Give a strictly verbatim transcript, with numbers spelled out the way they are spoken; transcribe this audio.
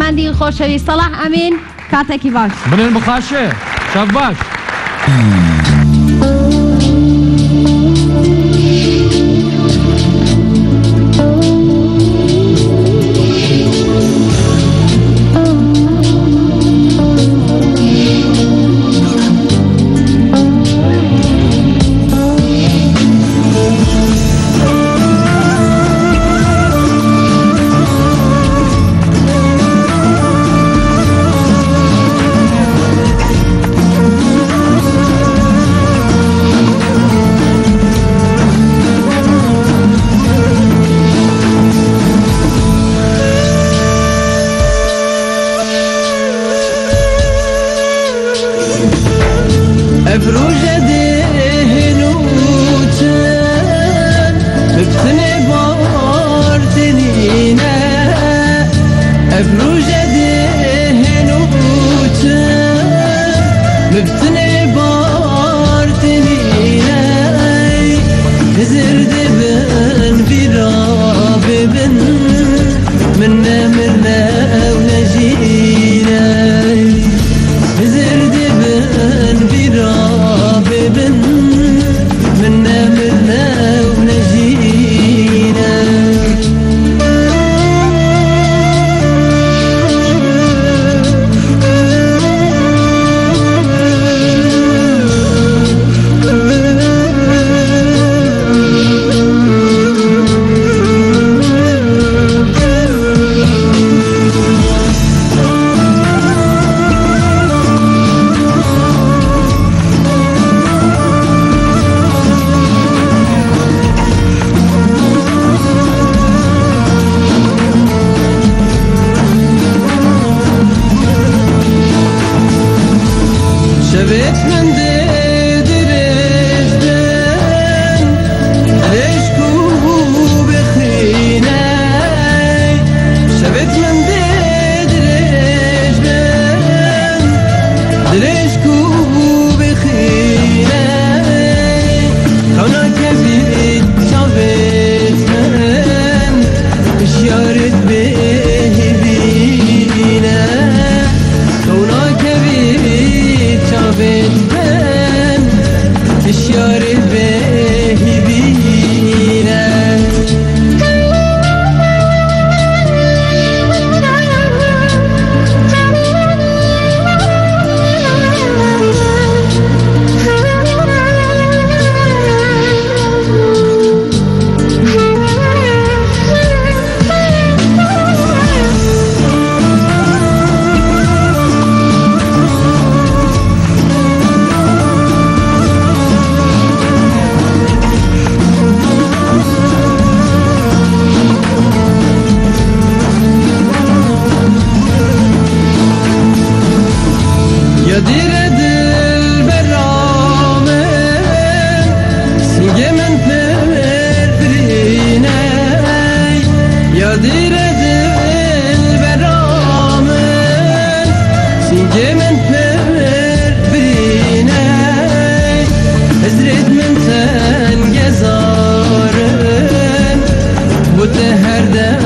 Endî xoşewîst Salah Emîn, katekî baş. Binên bi xaşê. Şev baş. Ev roje dê hêno çi, bi tinê bar tenîne. Ev roje dê hêno çi, bi tinê bar tenîne. Hizir dê bin vîra bibin. Min ne mirne ew ne jî ne. Hizir dibin vîra bibin. Min ne mirne ew ne jî ne. Şevêt min dê dirêj bin, dirêj ku bixîne. Şevêt min dê dirêj bin, dirêj ku bixîne. Xewna kevî çavêt min, hişyarêt bê hîvîne. Xewna kevî çavêt min, hişyarêt bê hîvîne. Ya dîre dilbera min, singê min pir birîne. Ya dîre dilbera min, singê min pir birîne. Hizrêt min tenge zar in, bo te her dem